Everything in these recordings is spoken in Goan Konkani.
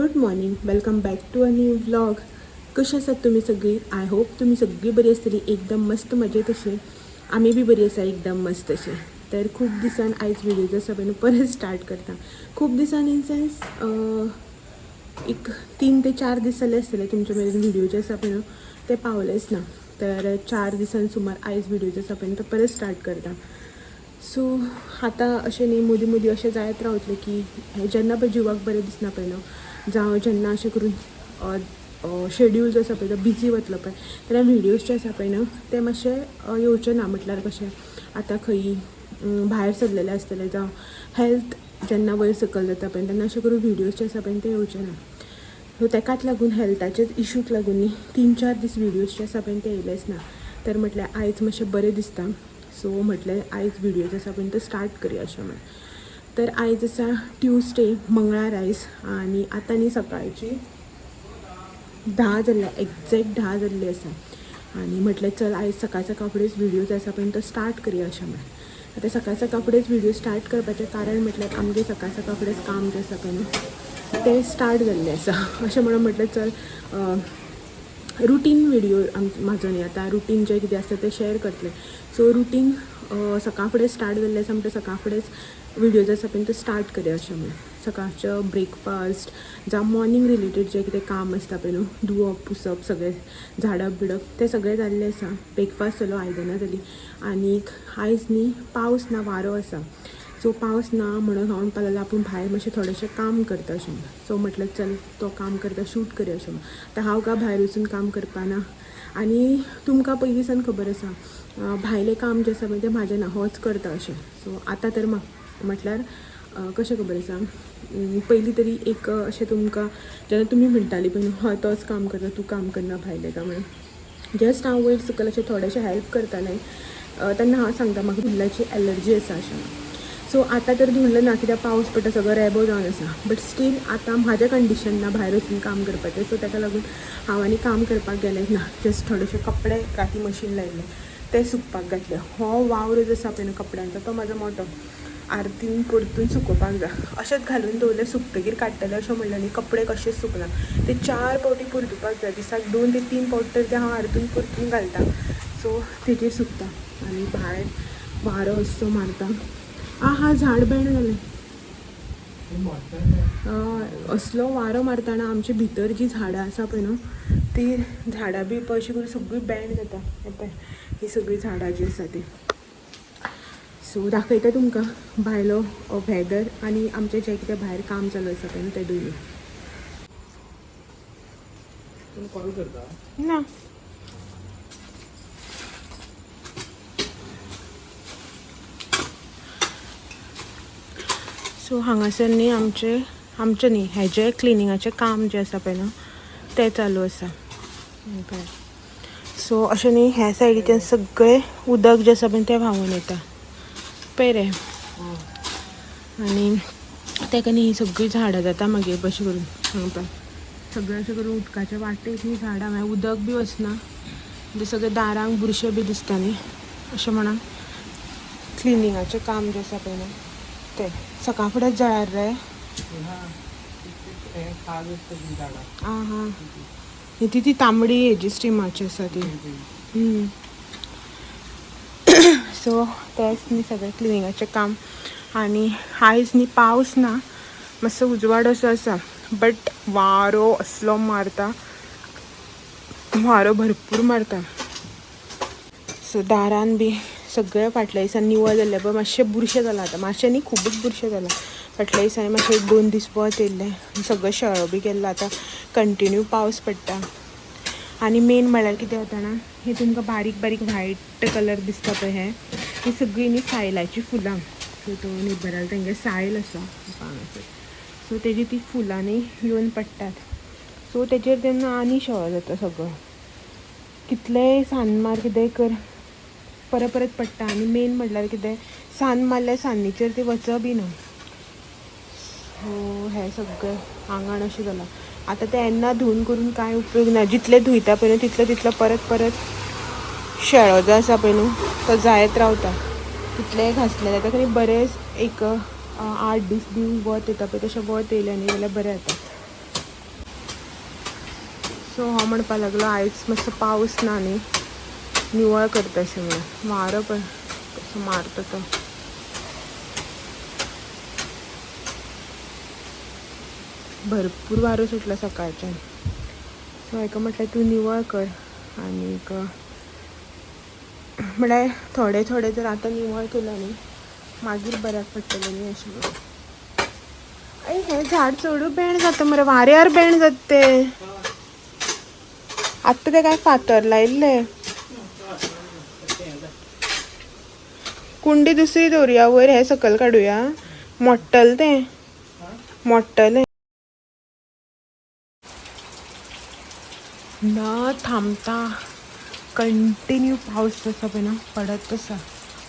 Good morning, welcome back to a new vlog. कशी आसात तुमी सगळीं? I hope तुमी सगळीं बरी आसतली, एकदम मस्त मजेत अशी. आमी बी बरी आसा, एकदम मस्त अशी. तर खूब दिसान आयज व्हिडिओ जो आसा पळय परत स्टार्ट करता. खूब दिसान इन सेन्स एक 3 ते 4 दीस जाले आसतले तुमच्या मेरेन व्हिडिओ जे आसा पळय ते पावलेच ना. तर 4 दिसान सुमार आयज व्हिडिओ जे आसा पळय तो परत स्टार्ट करता. सो आतां अशें न्ही मदीं मदीं अशें जायत रावतलें की जेन्ना पळय जिवाक बरें दिसना पळय न्हू, जावं जेन्ना अशें करून शेड्यूल जो आसा पळय तो बिजी वतलो पळय तेन्ना व्हिडियोज जे आसा पळय न्हू ते मातशे येवचे ना. म्हटल्यार कशें आतां खंयी भायर सरलेले आसतले जावं हेल्थ जेन्ना वयर सकयल जाता पळय तेन्ना अशें करून व्हिडियोज जे आसा पळय ते येवचे ना. सो तेकाच लागून हेल्थाचेच इशूक लागून न्ही 3-4 दीस व्हिडियोज जे आसा पळय ते येयलेच ना. तर म्हटल्यार आयज मातशें बरें दिसता, सो म्हटलें आयज व्हिडियोज आसा पळय ते स्टार्ट करया अशें म्हण. तर आयज आसा ट्युजडे, मंगळार आयज. आनी आतां न्ही सकाळची 10 जाल्ले, एग्जॅक्ट 10 जाल्ली आसा. आनी म्हटलें चल आयज सकाळ सकाळ फुडेंच व्हिडियोज आसा पळय तो स्टार्ट करया अशें म्हण. आतां सकाळ सकाळ फुडेंच व्हिडियो स्टार्ट करपाचें कारण म्हटल्यार आमगेर सकाळ सकाळ फुडेंच काम जें आसा पळय न्हू तें स्टार्ट जाल्लें आसा. अशें म्हणून म्हटलें चल रुटीन व्हिडियो म्हाजो न्ही आतां रुटीन जें कितें आसता तें शेअर करतलें. सो रुटीन सकाळ फुडें स्टार्ट जाल्लें आसा म्हणटकीर सकाळ फुडेंच व्हिडियोज आसा पळय ते स्टार्ट करया अशें म्हण. सकाळचो ब्रेकफास्ट जावं मॉर्निंग रिलेटेड जें कितें काम आसता पळय न्हू, धुवप पुसप सगळें झाडप बिडप तें सगळें जाल्लें आसा. ब्रेकफास्ट जालो, आयदनां जालीं. आनीक आयज न्ही पावस ना, वारो आसा. सो पावस ना म्हणून हांव म्हणपाक लागलें आपूण भायर मातशें थोडेशें काम करता अशें म्हणून. सो म्हटलें चल तो काम करता, शूट करया अशें म्हणून. आतां हांव काय भायर वचून काम करपाना. आनी तुमकां पयलीं सावन खबर आसा भायलें काम जें आसा पळय तें म्हाजें ना, होच करता अशें. सो आतां तर म्हटल्यार कशें खबर आसा, पयलीं तरी एक अशें तुमकां जेन्ना तुमी म्हणटाली पळय न्हू हय तोच काम करता, तूं काम करना भायलें काम म्हणून, जस्ट हांव वयर सकयल अशें थोडेशें हेल्प करतालें तेन्ना हांव सांगता म्हाका धुल्लाची एलर्जी आसा अशें म्हणून. सो आतां तर धुल्ल ना कित्याक पावस पडटा, सगळो रेबो जावन आसा. बट स्टील आतां म्हाजें कंडिशन ना भायर वचून काम करपाचें. सो ताका लागून हांव आनी काम करपाक गेलें ना. जस्ट थोडेशे कपडे राती मशीन लायिल्ले ते सुकपाक घातले. हो वावर जो आसा पळय न्हू कपड्यांचो तो म्हाजो मोटो, आरतीन परतून सुकोवपाक जाय. अशेंच घालून दवरलें सुकतगीर काडटलें अशें म्हणलें न्ही, कपडे कशेंच सुकना, ते 4 फावटी परतुपाक जाय. दिसाक 2 ते 3 फावट तर ते हांव आरतून परतून घालता. सो तेजेर सुकता. आनी भायर वारो असो मारता. आहा झाड बेण जालें. असलो वारो मारतना आमचे भितर जी झाडां आसा पळय न्हू ती झाडां बी पळय अशी करून सगळीं बेंड जाता. हें पळय ही सगळीं झाडां जीं आसा ती. सो दाखयता तुमकां भायलो वेदर आनी आमचें जें कितें भायर काम चालू आसा पळय न्हू तें दोनूय. कॉल करता ना. सो हांगासर न्ही आमचें आमचें न्ही हेजें क्लिनिंगाचें काम जें आसा पळय न्हू तें चालू आसा. सो अशें न्ही ह्या सायडीच्यान सगळें उदक जें आसा पळय तें व्हांवून येता पळय रे. आनी तेका न्ही ही सगळीं झाडां जाता मागीर अशें करून हांगा पळय सगळें अशें करून उदकाच्या वाटेक न्ही झाडां, मागीर उदक बी वचना म्हणजे सगळें दारांक बुरशें बी दिसता न्ही. अशें म्हणून क्लिनिंगाचें काम जें आसा पळय न्हू तें सकाळ फुडें जळार रे. आं हां, ती ती तांबडी हेजी स्टिमाची आसा ती. सो तेंच न्ही सगळें क्लिनिंगाचें काम. आनी आयज न्ही पावस ना, मातसो उजवाड असो आसा, बट वारो असलो मारता, वारो भरपूर मारता. सो दारान बी सगळें फाटल्या दिसान निवळ जाल्लें पळय मातशें बुरशें जालां आतां, मातशें न्ही खुबूच बुरशें जालां. फाटल्या दिसांनी मातशें 1-2 दीस वत येयल्लें, सगळें शेळो बी गेल्लो. आतां कंटिन्यू पावस पडटा. आनी मेन म्हळ्यार कितें जाता ना, हे तुमकां बारीक बारीक व्हायट कलर दिसता पळय, हें ही सगळीं न्ही सायलाचीं फुलां. सो तो नेबराल तेंगे सायल आसा हांगासर, सो तेजी ती फुलां न्ही येवन पडटात. सो तेजेर तेन्ना आनी शेळो जाता सगळो, कितलेंय सान्न मार कितेंय कर परत परत पडटा. आनी मेन म्हटल्यार कितें सान्न मारल्यार सान्नीचेर ती वचप बी ना. सो हें सगळें आंगण अशें जालां आतां. तें येन्ना धुवन करून कांय उपयोग ना, जितलें धुयता पळय न्हू तितलो तितलो परत परत शेळो जो आसा पळय न्हू तो जायत रावता. तितलेंय घासलें जाल्यार ताका बरेंच एक 8 दीस बी वत येता पळय तशें वत येयलें न्ही जाल्यार बरें जाता. सो हो म्हणपा लागलो आयज मातसो पावस ना न्ही, निवळ करता अशें म्हणून. वारो पळय कसो मारता तो. भरपूर वारो सुटला सकाळच्यान. सो हाका म्हटलें तूं निवळ कर आनीक म्हळ्यार थोडे थोडे जर आतां निवळ केलो न्ही मागीर बऱ्याक पडटलें न्ही अशें म्हणून. आई हें झाड चडूच बेण जाता मरे, वाऱ्यार बेण जाता तें. आत्तां तें काय फातर लायिल्ले. कुंडी दुसरी दवरुया वयर, हें सकयल काडुया, मोडटलें तें, मोडटलें. न थांबता कंटिन्यू पावस आसा पळय ना पडत आसा.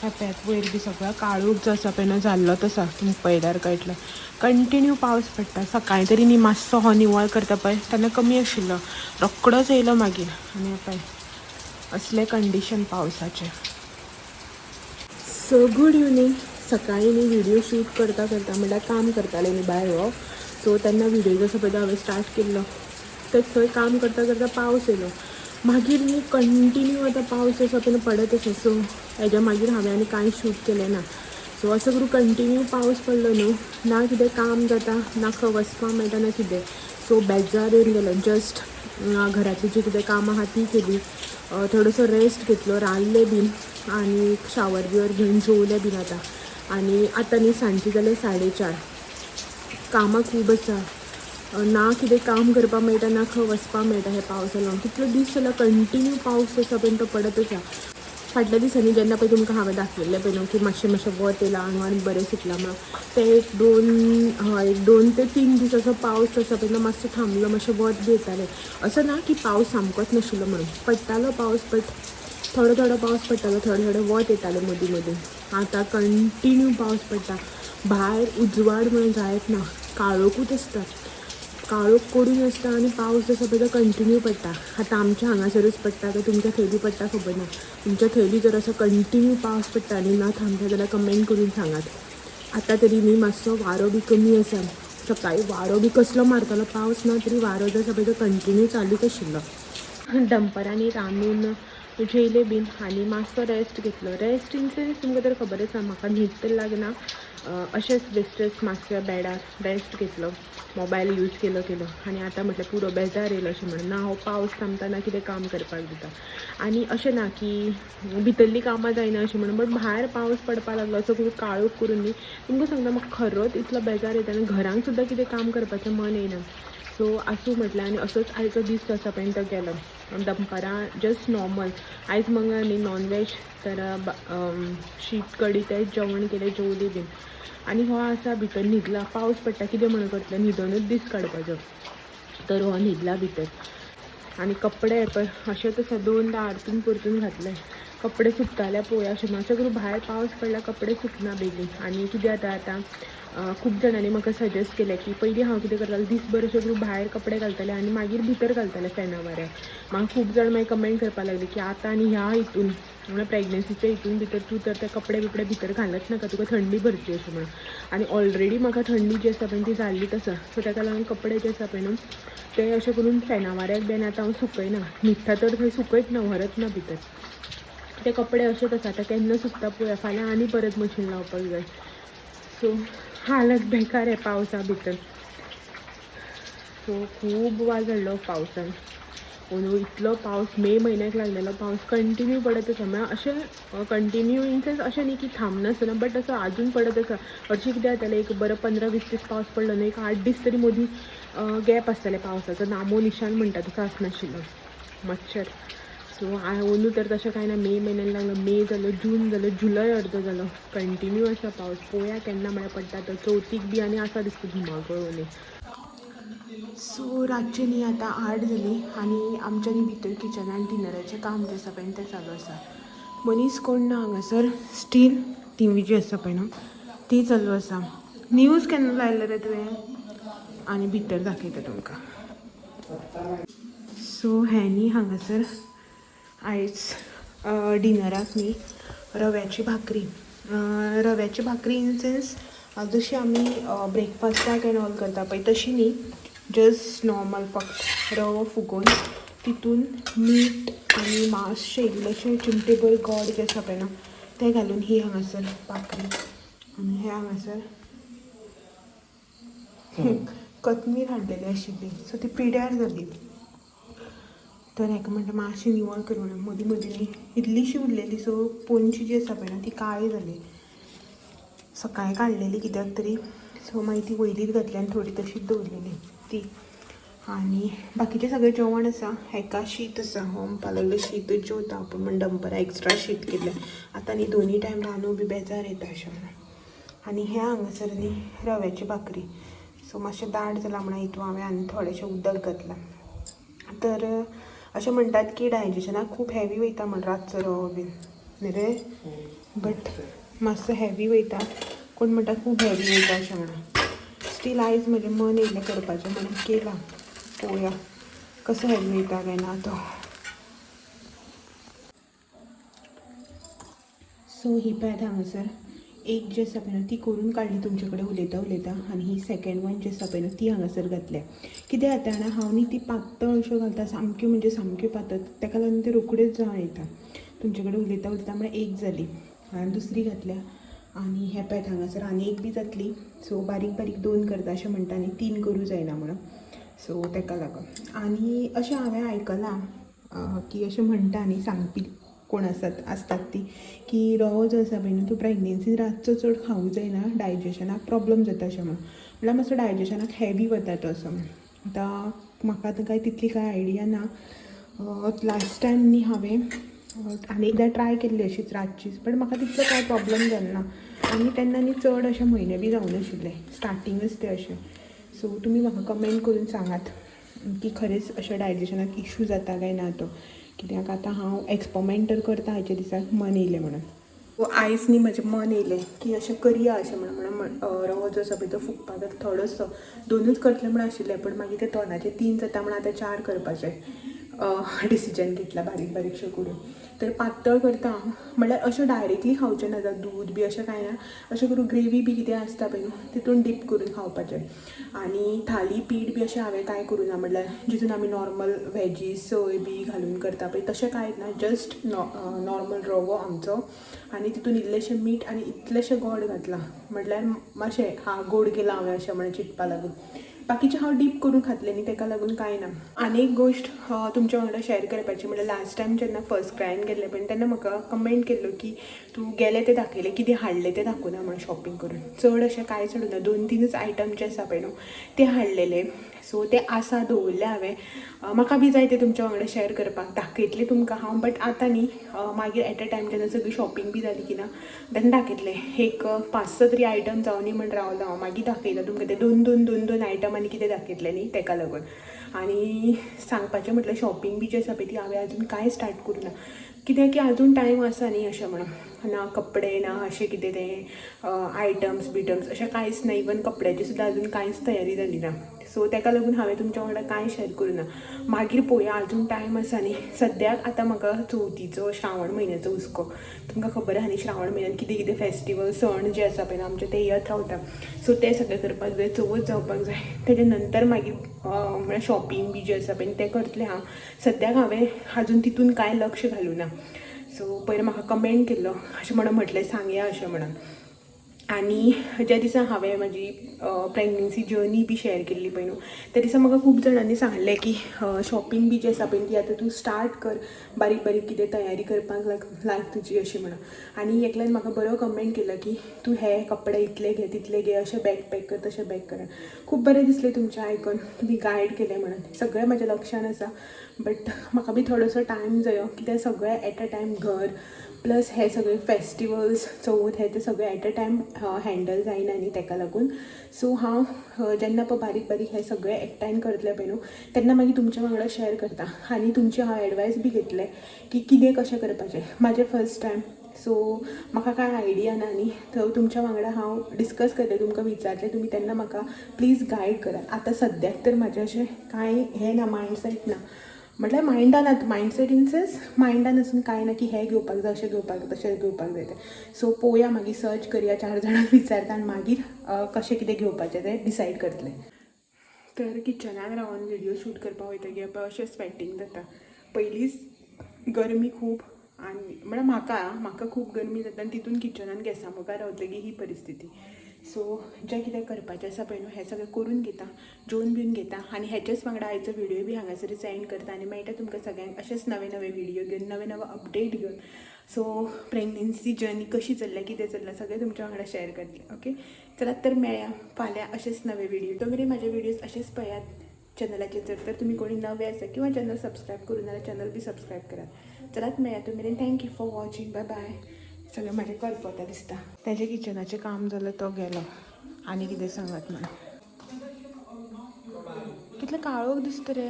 हें वयर बी सगळो काळोख जो आसा पळय ना जाल्लोच आसा, तुमकां पळयल्यार कळटलें. कंटिन्यू पावस पडटा. सकाळीं तरी न्ही मातसो हो निवळ करता पळय तेन्ना कमी आशिल्लो, रोकडोच येयलो मागीर. आनी पळय असलें कंडिशन पावसाचें. So good evening. सकाळीं न्ही व्हिडियो शूट करता करता म्हणल्यार काम करतालें न्ही भायर हो, सो तेन्ना व्हिडियो जसो पळय हांवें स्टार्ट केल्लो तर थंय काम करता करता पावस येयलो. मागीर न्ही कंटिन्यू आतां पावस आसा पळय पडत आसा. सो हेज्या मागीर हांवें आनी कांय शूट केलें ना. सो असो करून कंटिन्यू पावस पडलो न्हू, ना कितें काम जाता, ना खंय वचपाक मेळटा, ना कितें. सो बेजार येवन गेलो. जस्ट घरांतलीं जीं कितें कामां आहा तीं केली, थोडोसो रेस्ट घेतलो, रांदलें बीन आनी शावर बिवर घेवन जेवलें बीन आतां. आनी आतां न्ही सांजची जाल्यार 4:30. कामां खूब आसा, ना कितें काम करपाक मेळटा, ना खंय वचपाक मेळटा. हे पावसा लागून कितलो दीस जाला कंटिन्यू पावस आसा पळय तो पडत आसा. फाटल्या दिसांनी जेन्ना पळय तुमकां हांवें दाखयल्लें पळय न्हू की मातशें मातशें वत येयलां, आंगान बरें सुटलां म्हणून, तें एक दोन ते 3 दीस असो पावस आसा पळय मातसो थांबलो, मातशें वत बी येतालें. असो ना की पावस सामकोच नाशिल्लो म्हणून, पडटालो पावस, बट थोडो थोडो पावस पडटालो, थोडे थोडे वत येतालें मदीं मदीं. आतां कंटिन्यू पावस पडटा, भायर उजवाड म्हणून जायत ना, काळोखूच आसता, काळोख करून आसता आनी पावस आसा पळय तो कंटिन्यू पडटा. आतां आमच्या हांगासरूच पडटा काय तुमच्या थंय बी पडटा खबर ना. तुमच्या थंय बी जर असो कंटिन्यू पावस पडटा आनी ना थांबता जाल्यार कमेंट करून सांगात. आतां तरी न्ही मातसो वारो बी कमी आसा. सकाळीं वारो बी कसलो मारतालो, पावस ना तरी वारो जो आसा पळय तो कंटिन्यू चालूच आशिल्लो. दनपरांनी रांदून जेयले बीन आनी मातसो रेस्ट घेतलो. रेस्ट इन सेन्स तुमकां तर खबर आसा म्हाका न्हीद तर लागना, अशेंच बेश्टेच मातशें बेडार रेस्ट घेतलो, मोबायल यूज केलो केलो आनी आतां म्हटलें पुरो बेजार येयलो अशें म्हणून. ना हो पावस थांबता ना कितें काम करपाक दिता. आनी अशें ना की भितरलीं कामां जायना अशें म्हणून, बट भायर पावस पडपाक लागलो असो करून काळोख करून न्ही तुमकां सांगता म्हाका खरोच इतलो बेजार येता आनी घरांक सुद्दां कितें काम करपाचें मन येयना. सो आसूं म्हटलें आनी असोच आयचो दीस जो आसा पळय तो गेलो. दनपारां जस्ट नॉर्मल, आयज मंगळ न्ही, नॉन वेज, तर शीत कडी तेंच जेवण केलें, जेवली बीन. आनी हो आसा भितर न्हिदला. पावस पडटा कितें म्हणून करतलें, न्हिदोनूच दीस काडपाचो, तर हो न्हिदला भितर. आनी कपडे पळय अशेंच आसा, दोनदां आरतून परतून घातले. कपडे सुकताले पळोवया अशें म्हणून. अशें करून भायर पावस पडल्यार कपडे सुकना बेगीन. आनी कितें जाता आतां, खूब जाणांनी म्हाका सजेस्ट केलें की पयलीं हांव कितें करतालें, दीसभर अशें करून भायर कपडे घालतालें आनी मागीर भितर घालतालें फेना वाऱ्यार. म्हाका खूब जाण मागीर कमेंट करपाक लागले की आतां आनी ह्या हितून म्हणल्यार प्रेग्नन्सीच्या हितून भितर तूं तर ते कपडे बिपडे भितर घालत नाका, तुका थंडी भरतली अशें म्हणून. आनी ऑलरेडी म्हाका थंडी जी आसा पळय ती जाल्लीच आसा. सो ताका लागून कपडे जे आसा पळय न्हू ते अशें करून फेना वाऱ्याक बीन आतां हांव सुकयना. न्हिदता तर थंय सुकयत ना, व्हरत ना भितर. ते कपडे अशेच आसा, आतां केन्ना सुकता पळोवया. फाल्यां आनी परत मशीन लावपाक जाय. सो हालत बेकार आहे पावसा भितर. सो खूब वाज हाडलो पावसान. अंदू इतलो पावस मे म्हयन्याक लागलेलो पावस कंटिन्यू पडत आसा. म्हळ्यार अशें कंटिन्यू इन सेन्स अशें न्ही की थांबनासतना, बट असो आजून पडत आसा. हरशीं कितें जातालें, एक बरो 15-20 दीस पावस पडलो न्हू, एक 8 दीस तरी मदीं गॅप आसताले पावसाचो, नामो निशान म्हणटा तसो आसनाशिल्लो मच्छर. सो अंदू तर तशें कांय ना. मे म्हयन्यान लागलो, मे जालो, जून जालो, जुलय अर्दो जालो, कंटिन्यू आसा पावस. पळोवया केन्ना म्हळ्यार पडटा तो. चवथीक बी आनी आसा दिसता धुमाकूळ न्ही. सो रातचें न्ही आतां 8 जालीं आनी आमच्या न्ही भितर किचनान डिनराचें काम जें आसा पळय तें चालू आसा. मनीस कोण ना हांगासर. स्टील टीवी जी आसा पळय न्हू ती चालू आसा. न्यूज केन्ना लायलें रे तुवें? आनी भितर दाखयता तुमकां. सो हें न्ही हांगासर आयज डिनराक न्ही रव्याची भाकरी. रव्याची भाकरी इन सेन्स जशी आमी ब्रेकफास्टाक एंड ऑल करता पळय तशी न्ही. जस्ट नॉर्मल फक्त रवो फुगोवन तितून मीठ आनी मातशें इल्लेशें चिमटेभर गोड जें आसा पळय ना तें घालून ही हांगासर भाकरी आनी हे हांगासर कोथमीर हाडलेली आशिल्ली, सो ती पिड्यार जाली. तर हेका म्हणटा मातशी निवळ कर म्हणून. मदीं मदीं न्ही इल्लीशी उरलेली, सो पोनची जी आसा पळय ना ती काळी जाली. सकाळीं काडलेली कित्याक तरी, सो मागीर ती वयलीच घातली आनी थोडी तशीच दवरलेली ती. आनी बाकीचें सगळें जेवण आसा. हेका शीत आसा, हो म्हणपा लागलो शीतच जेवता पूण म्हण दनपरां एक्स्ट्रा शीत केल्लें. आतां न्ही दोनूय टायम रांदू बी बेजार येता अशें म्हणून. आनी हें हांगासर न्ही रव्याची भाकरी, सो मातशें दाट जालां म्हणून हितून हांवें आनी थोडेशें उदक घातलां. तर अशें म्हणटात की डायजेशनाक खूब हेवी वयता म्हण रातचो रवो बीन न्ही रे, बट मातसो हेवी वयता. कोण म्हणटा खूब हेवी वयता अशें म्हणून. स्टील आयज म्हजें मन येयलें करपाचें म्हणून केलां. पळोवया कसो हेवी वयता काय ना तो. सो ही पळयात हांगासर एक जी आसा पळय न्हू ती करून काडली तुमचे कडेन उलयता उलयता. आनी ही सेकेंड वन जी आसा पळय न्हू ती हांगासर घातल्या. कितें जाता जाणा, हांव न्ही ती पातळ अश्यो घालता सामक्यो, म्हणजे सामक्यो पातळ, ताका लागून त्यो रोखड्योच जावन येता. तुमचे कडेन उलयता उलयता म्हळ्यार एक जाली आनी दुसरी घातल्या. आनी हें पळयात हांगासर आनी एक बी जातली. सो बारीक बारीक दोन करता अशें म्हणटा न्ही, तीन करूं जायना म्हणून, सो ताका लागून. आनी अशें हांवें आयकलां की अशें म्हणटा न्ही सांगपी कोण आसात आसतात ती की रवो जो आसा पळय न्हू तो प्रेग्नेन्सीन रातचो चड खावूंक जायना, डायजेशनाक प्रॉब्लम जाता अशें म्हणून. म्हळ्यार मातसो डायजेशनाक हेवी वता तो असो म्हणून. आतां म्हाका आतां कांय तितली कांय आयडिया ना. लास्ट टायम न्ही हांवें आनी एकदां ट्राय केल्ली अशीच रातचीच, बट म्हाका तितलो कांय प्रॉब्लम जालो ना. आनी तेन्ना न्ही चड अशे म्हयने बी जावनाशिल्ले, स्टार्टिंगच ते अशें. सो तुमी म्हाका कमेंट करून सांगात की खरेंच अशें डायजेशनाक इशू जाता काय ना तो, कित्याक आतां हांव एक्सपेरिमेंट तर करता हाचे दिसाक मन येयलें म्हणून. सो आयज न्ही म्हजें मन येयलें की अशें करया अशें म्हणून. म्हणून रवो जो आसा पळय तो फुगपाक घातला थोडोसो, दोनूच करतलें म्हूण आशिल्लें, पूण मागीर ते दोनाचे तीन जाता म्हूण आतां चार करपाचें डिसिजन घेतला बारीक बारीकशें करून. तर पातळ करता हांव, म्हणल्यार अशें डायरेक्टली खावचें ना, जावं दूद बी अशें कांय ना, अशें करून ग्रेवी बी कितें आसता पळय न्हू तितून डीप करून खावपाचें. आनी थाली पीठ बी अशें हांवें कांय करूं ना, म्हणल्यार जितून आमी नॉर्मल वेजीस सोय बी घालून करता पळय तशें कांय ना. जस्ट नॉर्मल रवो आमचो आनी तितून इल्लेशें मीठ आनी इतलेशें गोड घातलां, म्हटल्यार मातशें हा गोड केलां हांवें अशें म्हणून चिंतपा लागून. बाकीचें हांव डीप करून खातलें न्ही ताका लागून कांय ना. आनी एक गोश्ट तुमच्या वांगडा शेअर करपाची म्हणल्यार लास्ट टायम जेन्ना फर्स्ट क्रायन गेल्लें पळय तेन्ना म्हाका कमेंट केल्लो की तूं गेलें तें दाखयलें, कितें हाडलें तें दाखोवना म्हणून शॉपिंग करून. चड अशें कांयच हाडूना, दोन तीनच आयटम जे आसा पळय न्हू ते हाडलेले. सो ते आसा दवरले हांवें. म्हाका बी जाय ते तुमच्या वांगडा शेअर करपाक, दाखयतलें तुमकां हांव, बट आतां न्ही मागीर एट अ टायम जेन्ना सगळी शॉपिंग बी जाली की ना तेन्ना दाखयतलें. एक पांच स तरी आयटम जावनी म्हण रावलां हांव, मागीर दाखयता तुमकां ते दोन दोन दोन दोन आयटम आनी कितें दाखयतलें न्ही तेका लागून. आनी सांगपाचें म्हटल्यार शॉपिंग बी जी आसा पळय ती हांवें अजून कांय स्टार्ट करूं ना, कित्याक की अजून टायम आसा न्ही अशें म्हणून. ना कपडे ना अशें कितें तें आयटम्स बिटम्स अशें कांयच ना, इवन कपड्याची सुद्दां अजून कांयच तयारी जाली ना. सो तेका लागून हांवें तुमच्या वांगडा कांय शेअर करूं ना. मागीर पळोवया, अजून टायम आसा न्ही. सद्याक आतां म्हाका चवथीचो श्रावण म्हयन्याचो हुस्को, तुमकां खबर आहा न्ही श्रावण म्हयन्यान कितें कितें फेस्टिवल सण जे आसा पळय आमचे ते येत रावता. सो ते सगळें करपाक जाय, चवथ जावपाक जाय, तेजे नंतर मागीर म्हळ्यार शॉपिंग बी जें आसा पळय तें करतलें हांव. सद्याक हांवें अजून तितून कांय लक्ष घालूं ना. सो पयर म्हाका कमेंट केल्लो अशें म्हणून म्हटलें सांगया अशें म्हणून. आनी ज्या दिसा हांवें म्हाजी प्रेग्नन्सी जर्नी बी शेअर केल्ली पळय न्हू त्या दिसा म्हाका खूब जाणांनी सांगलें की शॉपिंग बी जी आसा पळय ती आतां तूं स्टार्ट कर, बारीक बारीक कितें तयारी करपाक लाग तुजी अशें म्हणून. आनी एकल्यान म्हाका बरो कमेंट केलो की तूं हे कपडे इतले घे तितले घे, अशें बॅग पॅक कर तशें बॅग कर. खूब बरें दिसलें तुमचें आयकून, तुमी गायड केलें म्हणून. सगळें म्हाज्या लक्षान आसा, बट म्हाका बी थोडोसो टायम जायो, कित्याक सगळें एट अ टायम घर प्लस हे सगळे फेस्टिवल्स चवथ हे ते सगळे एट अ टायम हँडल जायना न्ही तेका लागून. सो हांव जेन्ना पळय बारीक बारीक हे सगळे एकठांय करतलें पळय न्हू तेन्ना मागीर तुमच्या वांगडा शेअर करता. आनी तुमची हांव एडवायस बी घेतलें की कितें कशें करपाचें. म्हाजें फर्स्ट टायम, सो म्हाका कांय आयडिया ना न्ही, तर तुमच्या वांगडा हांव डिस्कस करतलें, तुमकां विचारतलें, तुमी तेन्ना म्हाका प्लीज गायड करात. आतां सद्याक तर म्हाजें अशें कांय हें ना, मायंडसेट ना, म्हटल्यार मायंडान आतां मायंडसेट इन सेन्स मायंडान आसून कांय ना की हें घेवपाक जाय अशें घेवपाक जाय तशें घेवपाक जाय तें. सो पळोवया मागीर सर्च करया, चार जाणांक विचारता आनी मागीर कशें कितें घेवपाचें तें डिसायड करतलें. तर किचनान रावन व्हिडिओ शूट करपाक वयतकीर पळय अशें स्वेटींग जाता. पयलींच गरमी खूब आनी म्हळ्यार म्हाका म्हाका खूब गरमी जाता आनी तितून किचनान गॅसा मुखार रावतकीर ही परिस्थिती. सो जें कितें करपाचें आसा पळय न्हू हें सगळें करून घेता, जेवन बिवन घेता आनी हेच्याच वांगडा आयचो व्हिडियो बी हांगासरच एंड करता आनी मेळटा तुमकां सगळ्यांक अशेंच नवे नवे व्हिडियो घेवन, नवे नवे अपडेट घेवन. सो प्रेग्नन्सी जर्नी कशी चल्ल्या, कितें चल्लां, सगळें तुमच्या वांगडा शेअर करतलें. ओके, चलात तर मेळया फाल्यां अशेंच नवे व्हिडिओ. तो मेरेन म्हाजे व्हिडियोज अशेंच पळयात चॅनलाचेर. जर तर तुमी कोणी नवे आसा किंवा चॅनल सबस्क्रायब करूं नाल्यार चॅनल बी सबस्क्रायब करात. चलात मेळया तो मेरेन. Thank you for watching. Bye bye. सगळें म्हाजें करपता दिसता. तेजें किचनाचें काम जालें, तो गेलो आनी कितें सांगत म्हण. कितलें काळोख दिसता रे.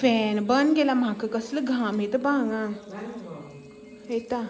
फॅन बंद केला. म्हाका कसलो घाम येता पा हांगा येता.